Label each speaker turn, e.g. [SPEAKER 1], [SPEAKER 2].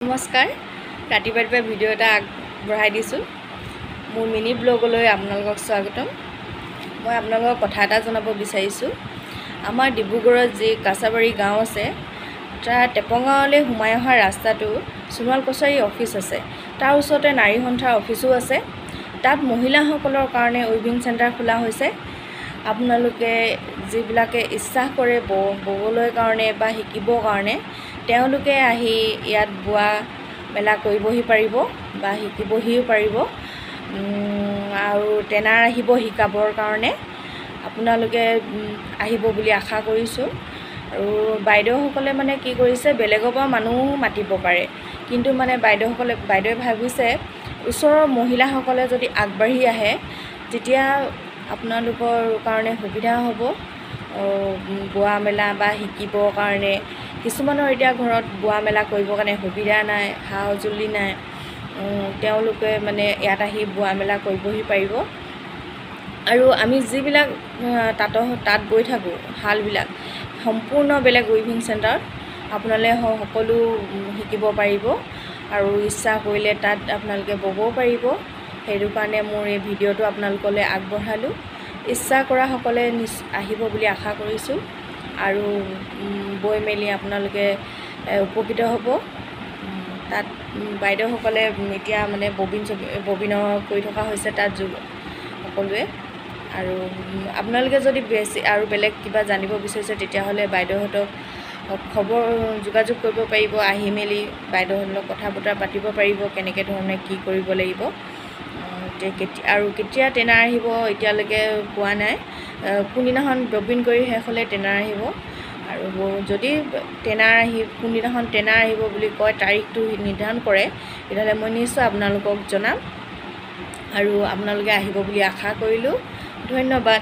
[SPEAKER 1] নমস্কাৰ, ৰাতিপুৱা ৰাতিপুৱা ভিডিঅ' এটা আগবঢ়াই দিছোঁ। মোৰ মিনি ব্লগলৈ আপোনালোকক স্বাগতম। মই আপোনালোকক কথা এটা জনাব বিচাৰিছোঁ। আমাৰ ডিব্ৰুগড়ত যি কাছাবাৰী গাঁও আছে, তাৰ টেপঙালৈ সোমাই অহা ৰাস্তাটো সোণোৱাল কছাৰী অফিচ আছে, তাৰ ওচৰতে নাৰী সন্থাৰ অফিচো আছে। তাত মহিলাসকলৰ কাৰণে উইভিং চেণ্টাৰ খোলা হৈছে। আপোনালোকে যিবিলাকে ইচ্ছা কৰে ববলৈ কাৰণে বা শিকিবৰ কাৰণে, তেওঁলোকে আহি ইয়াত বোৱা মেলা কৰিবহি পাৰিব বা শিকিবহিও পাৰিব। আৰু ট্ৰেইনাৰ আহিব শিকাবৰ কাৰণে। আপোনালোকে আহিব বুলি আশা কৰিছোঁ। আৰু বাইদেউসকলে মানে কি কৰিছে, বেলেগৰ পৰা মানুহো মাতিব পাৰে, কিন্তু মানে বাইদেউসকলে, বাইদেৱে ভাবিছে ওচৰৰ মহিলাসকলে যদি আগবাঢ়ি আহে, তেতিয়া আপোনালোকৰ কাৰণে সুবিধা হ'ব বোৱা মেলা বা শিকিবৰ কাৰণে। কিছুমানৰ এতিয়া ঘৰত বোৱা মেলা কৰিবৰ কাৰণে সুবিধা নাই, সা সঁজুলি নাই, তেওঁলোকে মানে ইয়াত আহি বোৱা মেলা কৰিবহি পাৰিব। আৰু আমি যিবিলাক তাঁতৰ তাঁত বৈ থাকোঁ, শালবিলাক সম্পূৰ্ণ বেলেগ। উইভিং চেণ্টাৰত আপোনালোকে সকলো শিকিব পাৰিব আৰু ইচ্ছা কৰিলে তাত আপোনালোকে ব'বও পাৰিব। সেইটো কাৰণে মোৰ এই ভিডিঅ'টো আপোনালোকলৈ আগবঢ়ালোঁ। ইচ্ছা কৰাসকলে আহিব বুলি আশা কৰিছোঁ আৰু বৈ মেলি আপোনালোকে উপকৃত হ'ব। তাত বাইদেউসকলে এতিয়া মানে ববিন চবি ববিনৰ কৰি থকা হৈছে তাত সকলোৱে। আৰু আপোনালোকে যদি বেছি আৰু বেলেগ কিবা জানিব বিচাৰিছে, তেতিয়াহ'লে বাইদেউহঁতক খবৰ যোগাযোগ কৰিব পাৰিব। আহি মেলি বাইদেউহঁতৰ লগত কথা বতৰা পাতিব পাৰিব, কেনেকৈ ধৰণে কি কৰিব লাগিব আৰু কেতিয়া ট্ৰেইনাৰ আহিব। এতিয়ালৈকে কোৱা নাই। কোনদিনাখন ববিন কৰি শেষ হ'লে ট্ৰেইনাৰ আহিব আৰু যদি ট্ৰেইনাৰ আহি কোনদিনাখন ট্ৰেইনাৰ আহিব বুলি কয়, তাৰিখটো নিৰ্ধাৰণ কৰে, তেতিয়াহ'লে মই নিশ্চয় আপোনালোকক জনাম আৰু আপোনালোকে আহিব বুলি আশা কৰিলোঁ। ধন্যবাদ।